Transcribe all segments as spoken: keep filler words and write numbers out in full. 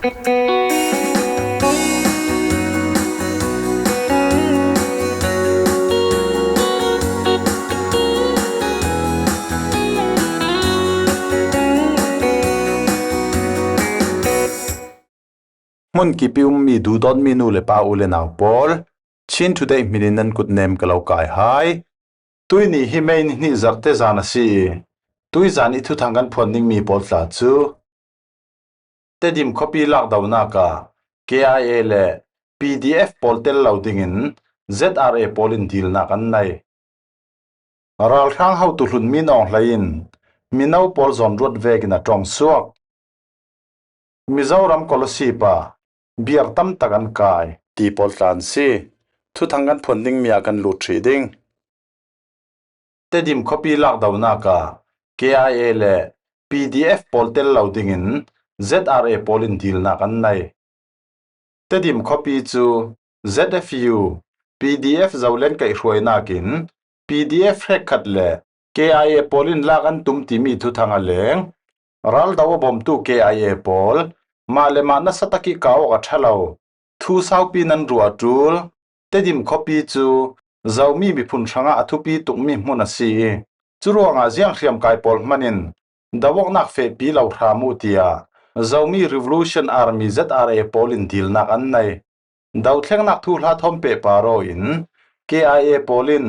Hmun kip i ummi duhdawtmi nu le pa, u le nau pawl, Chin Today hminin nan kutnem ka lo kai hai. Tuini hi May ni hnih Zarte zan a si i, tuizan i thuthang kan phuan dingmi pawl tla cu Tedim khuapi lakdonak ah K I A le P D F pawl tel lo dingin Z R A pawl in dilnak an nei. Ralhrang hotu hlun Min Aung Hlaing in mino pawl zawnruat vekin a ṭawng suak. Mizoram Kolasib ah biar tam tak an kai ti pawl tla an si. Thuthang kan phuan dingmi ah kan lut hrih ding. Tedim khuapi lakdonak ah K I A le P D F pawl tel lo dingin Z R A pawl in dilnak an nei. Tedim khuapi cu Z F U, P D F Zoland kaihhruainak in P D F hrekkhat le K I A pawl in lak an tum timi thuthang a leng. Raldo a bawmtu K I A pawl mah le mah nasa tak i kau awk a ṭha lo, thu saupi nan ruah a ṭul. Tedim khuapi cu Zomi miphun hrangah a thupi tukmi hmun a si i, curuangah ziang hriamkai pawl hmanin do awknak fehpi lo hram uh, tiah Zomi Revolution Army, Z R A pawl in dilnak an nei. Dothlengnak thuhla thawm pehpar aw in K I A pawl in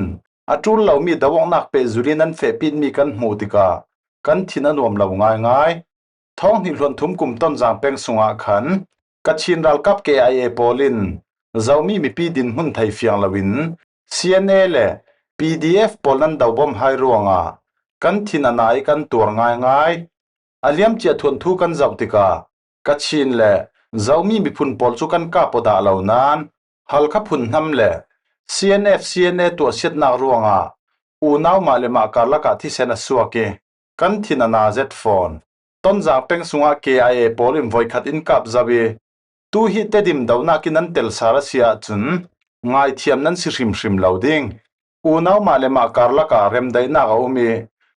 a ṭul lomi do awknak pehzulh in an fehpitmi kan hmuh tikah kan thin a nuam lo ngaingai. Thawng hnih hluan thum kum Tonzang peng sungah khan Kachin ralkap K I A pawl in Zomi mipi dinhmun thei fiang loin C N A le P D F pawl nan do bawm hai ruangah kan thin a na i kan tuar ngaingai. A liamcia thuanthu kan zoh tikah Kachin le Zomi miphun pawl cu kan kap aw dah lo nain Halkha phun hnam le C N F C N A tuahsiatnak ruangah unau mah le mah karlak ah thisen a suak i kan thin a na zet fawn. Tonzang peng sungah K I A pawl in voikhat in kap zoh i, tu hi Tedim donak in an tel sal a si ahcun ngaithiam nan si hrimhrim lo ding. Unau mah le mah karlak ah remdaihnak a um i,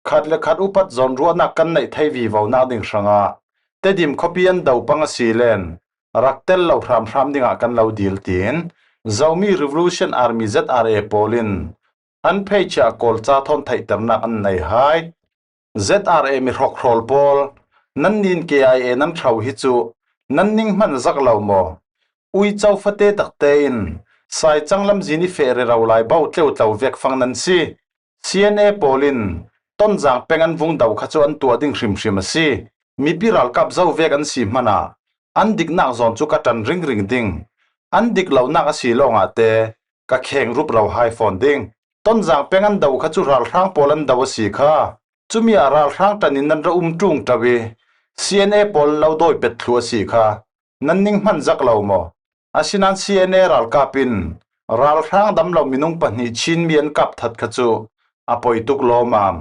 khat le khat upat zawnruahnak kan neih thei vivonak ding hrangah Tedim khuapi an do pang a si len rak tel lo hramhram dingah kan lo dil, tiin Zomi Revolution Army, Z R A pawl in an pheicia kawlca thawn theihternak an nei hai. Z R A mi hrawkhrawl pawl, nannih in K I A nan hro hi cu nan ning hman zak lo maw? Uico fate takte in Saicang lamzin i feh rero lai bo tleutlo vek fang nan si. C N A pawl in Tonzang peng an vung do kha cu an tuah ding hrimhrim a si. Mipi ralkap zo vek an si hmanah an diknak zawn cu ka ṭan ringring ding. An dik lonak a si lawngah te ka kheng rup ro hai fawn ding. Tonzang peng an do kha cu ralhrang pawl an do a si kha. Cumi ah ralhrang ṭan in nan ra um ṭung ṭo i C N A pawl an lo dawi pet thluh a si kha. Nan ning hman zak lo maw? Asinain C N A ralkap in ralhrang damlo minung pahnih Chinmi an kap that kha cu a poi tuk lawmam.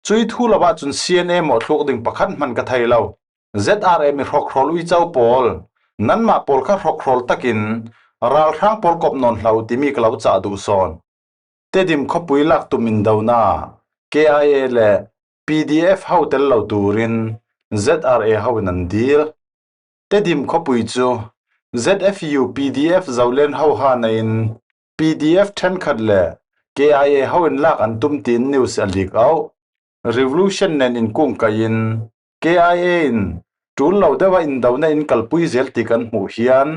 Cui thu lo ahcun C N A mawhthluk ding pakhat hman ka thei lo. Z R A mi hrawkhrawl uico pawl, nanmah pawl kha hrawkhrawl takin ralhrang pawl kop nawn hlah uh timi ka lo cah duh sawn. Tedim khuapui lak tum indonak K I A le P D F ho tel lo turin Z R A ho in an dil. Tedim khuapui cu Z F U P D F Zoland ho ha nei in P D F ṭhenkhat le K I A ho in lak an tum tiin news a leak auh. Revolution nen in kungkaih in K I A in ṭul lo deuh ah indona in kalpui zel ti kan hmuh hian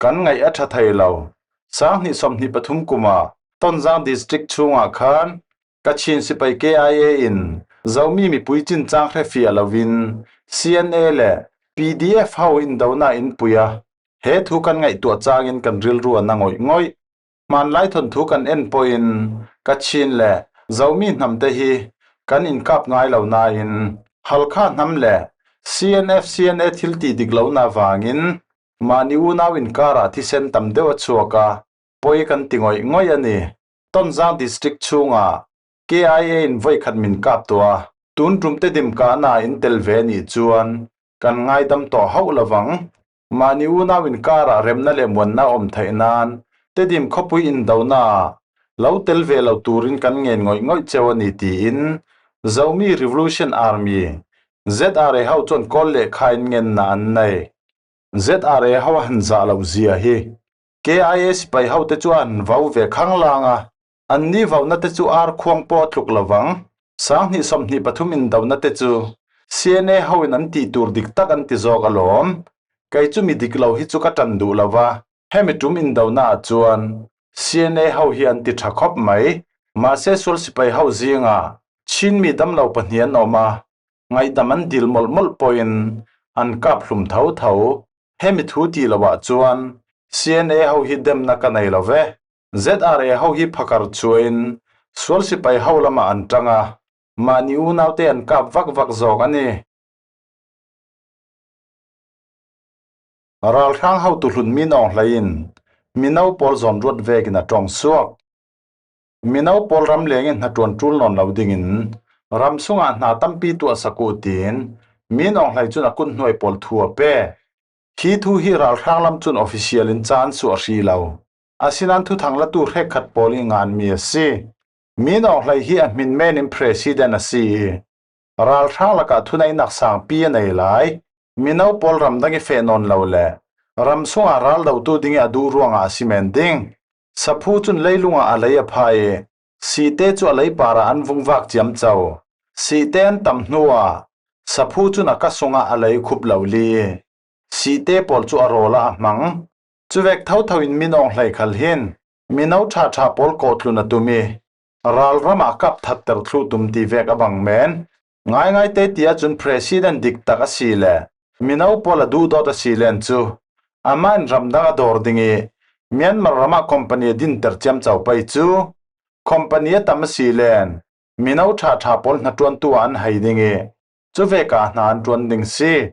kan ngaih a ṭha thei lo. Sang hnih sawmhnih pathum kum ah Tonzang District chhungah khan Kachin sipai K I A in Zomi mipui cin cang hre fiah loin C N A le P D F ho indona in pui a, he thu kan ngaihtuah changin kan rilru a na ngawih ngawih. Hmanlai thawnthu kan en pawhin Kachin le Zomi hnamte hi kan inkap ngai lo nain Halkha hnam le C N F C N A thil ti dik lo na vangin mahni unau inkar ah thisen tam deuh a chuak a, poi kan ti ngawih ngawih a ni. Tonzang District chhungah K I A in voikhat min kap tuah a, tun ṭum Tedim kahna in tel ve nih chuan kan ngaidam tawh hauh lo vang. Mahni unau inkar ah remna leh muanna a awm theih nan Tedim khuapui indona ah lo tel ve lo turin kan ngen ngawih ngawih cheu a ni, tiin Zomi Revolution Army, Z R A ho chuan kawl leh khain ngenna an nei. Z R A ho a han zah lo zia hi. K I A sipai ho te chu an vau ve khang lang a, an ni vauna te chu ar khuang paw tluk lo vang, sang hnih sawmhnih pathum indona te chu C N A ho in an ti tur dik tak an ti zawk alawm. Kei chu mi dik lo hi chu ka ṭan duh lo va, hemi ṭum indona ah chuan C N A ho hi an ti ṭha khawp mai. Mahse, sual sipai ho zinga Chin mi damlo pahnih an awm a, ngaihdam an dil mawlh mawlh pawhin an kap hlum tho tho. Hemi thu ti lo ah chuan C N A ho hi demna ka nei lo ve. Z R A ho hi phakar chhuahin sual sipai ho lamah an ṭang a, mahni unaute an kap vak vak zawk a ni. Ralhrang hotu hlun Min Aung Hlaing in mino pawl zawn ruat vekin a ṭawng suak. Mino pawl ram lengin hna ṭuan ṭul nawn lo dingin ram sungah hna tampi tuah sak u tiin Min Aung Hlaing chun a kut hnuai pawl thu a pe. Hi thu hi ralhrang lam chun official in chan suah hrih lo. Asinan thuthang latu hrekkhat pawl i ngan mi a si. Min Aung Hlaing hi a hmin menin president a si i, ralhrang lakah thuneinak sangpi a nei lai. Mino pawl ram dang i feh nawn lo leh ram sungah ral dotu ding i a duh ruangah a si men ding. Saphu chun leilungah a lei a phai i, sihte chu a lei parah an vung vak ciamco. Sihte an tam hnuah saphu chun a ka sungah a lei khup lo li i, sihte pawl chu a rawlah a hmang. Chuvek tho tho in Min Aung Hlaing khal hin mino ṭha ṭha pawl kawhtlun a tum i, ral ramah kap thatter thluh tum ti vek a bang men. Ngai ngai te tia chun president dik tak a si leh mino pawl a duh dawt a si len chu, amah in ram dang a dawr ding i, Myanmar ramah company a dinter ciamco pai chu, company a tam a si len mino ṭha ṭha pawl hna ṭuantu ah an hai ding i, chuveka hna an ṭuan ding si.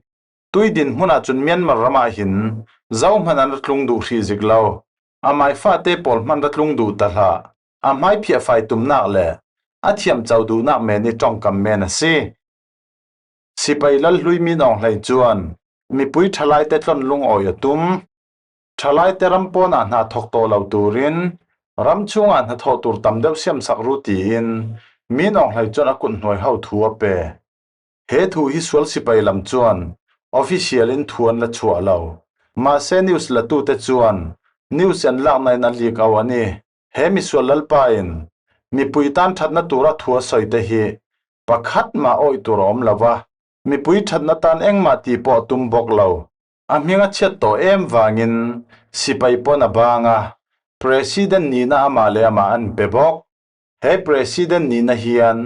Tui din hmunah chun Myanmar ramah hin Zohman an ra tlung duh hrih zik lo. A mai fate pawl hman ra tlung duh ta hlah. A hmai phiah fai tumnak leh a thiam chau duhnak men i ṭawngkam men a si. Sipai lalhlui Min Aung Hlaing chuan mipui ṭhalaite tlawn lungawi a tum. Ṭhalaite ram pawnah hna thawk tawh lo turin ram chhungah hna thawh tur tam deuh siamsak ru tiin Min Aung Hlaing chuan a kut hnuai ho thu a pe. He thu hi sual sipai lam chuan official in thu an la chhuah lo. Mahse, news latute chuan news an laknain a leak out a ni. He misual lalpa in mipui tan ṭhatna tura thu a sawi te hi pakhat mah awih tur a awm lo va, mipui ṭhatna tan engmah tih pawh a tum bawk lo. A hming a chhiat tawh em vangin sipai pawn a bang a, president nihna amah leh amah an pe bawk. He president nihna hian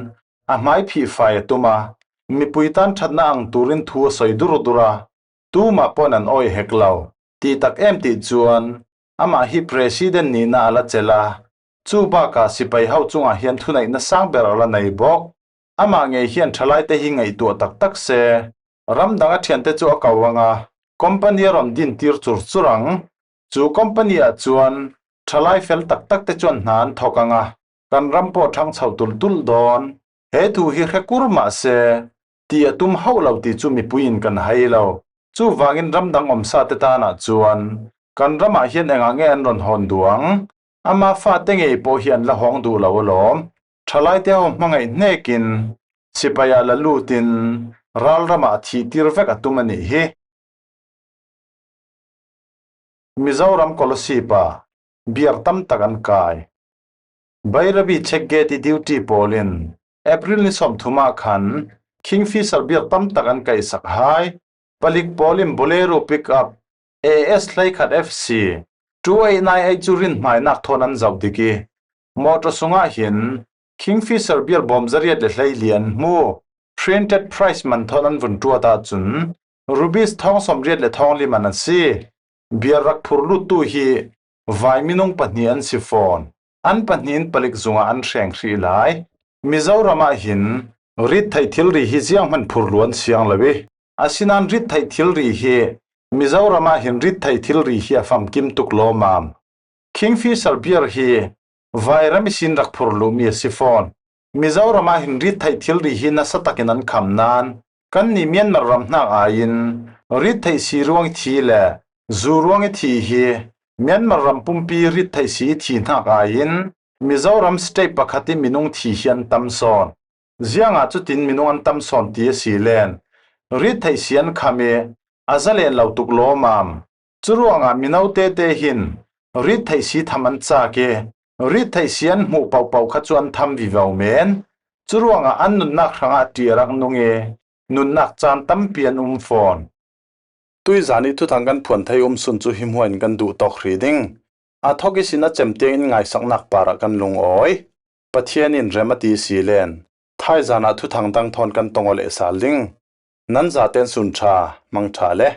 a hmai phih fai a tum a, mipui tan ṭhatna ang turin thu a sawi dur dur a, tumah pawn an awih hek lo. Tih tak em tih chuan amah hi president nihna a la chelh a, chu bakah sipai ho chungah hian thuneihna sang ber a la nei bawk. Amah ngei hian ṭhalaite hi ngaihtuah tak tak se, ram dang a ṭhiante chu a ko ang a, company a rawn din tir chur chur ang. Chu company ah chuan ṭhalai fel tak tak te chuan hna an thawk ang a, kan ram pawh ṭhang chhoh tulh tulh dawn. He thu hi hre kur mah se, tih a tum hauh lo tih chu mipuiin kan hai lo. Chuvangin ram dang awmsa te tanah chuan kan ramah hian engah nge an rawn hawn duh ang? Ama fate ngei pawh hi an la hawng duh lo alawm. Ṭhalaite ho hmangaih hnekin sipaiah la lutin ral ramah thih tir vek a tum a nih hi. Mizoram Kolasib-ah beer tam tak an kai. Bairabi check gate i duty pawlin April ni sawmthum ah khan Kingfisher beer tam tak an kaihsak hai. Palik pawlin Bolero pickup A S hleikhat F C two eight nine eight chu rin hmainak thawn an zauh dik i, motor sungah hin Kingfisher beer bawm zariat leh hleili an hmu. Printed price man thawn an vun tuat ah chun rupees thawng sawmriat leh thawng li man a si. Beer rak phur luttu hi vai minung pahnih an si fawn. An pahnihin palik zungah an hreng hrih lai. Mizoramah hin rit theih thilri hi ziang hman phur luan siang lo i, asinan rit theih thilri hi Mizoramah hin rit theih thilri hi a famkim tuk lawmam. Kingfisher beer hi vai ram i sin rak phur luh mi a si fawn. Mizoramah hin rit theih thilri hi nasa takin an kham nan, kanni Myanmar ram hnak aiin rit theih si ruang i thi leh zu ruang i thi hi Myanmar ram pumpi rit theih si i thi hnak aiin Mizoram state pakhat i minung thi hi an tam sawn. Ziangah chutin minung an tam sawn ti a si len, rit theih si an kham i a zalen lo tuk lawmam. Curuangah mino tete hin rit theih si tham an chak i, rit theih si an hmuh pohpoh kha cu an tham vivo men. Curuangah an nunnak hrangah ṭih a rak nung i, nunnak caan tampi an um fawn. Tuizan i thuthang kan phuan thei um sun cu hi hmuah in kan duh tawk hrih ding. A thawk ihsin a cem tiang in ngaisaknak parah kan lungawi. Pathian in rem a ti si len, thaizan ah thuthang dang thawn kan tong aw leh sal ding. Nan zaten sun ṭha, mang ṭha le.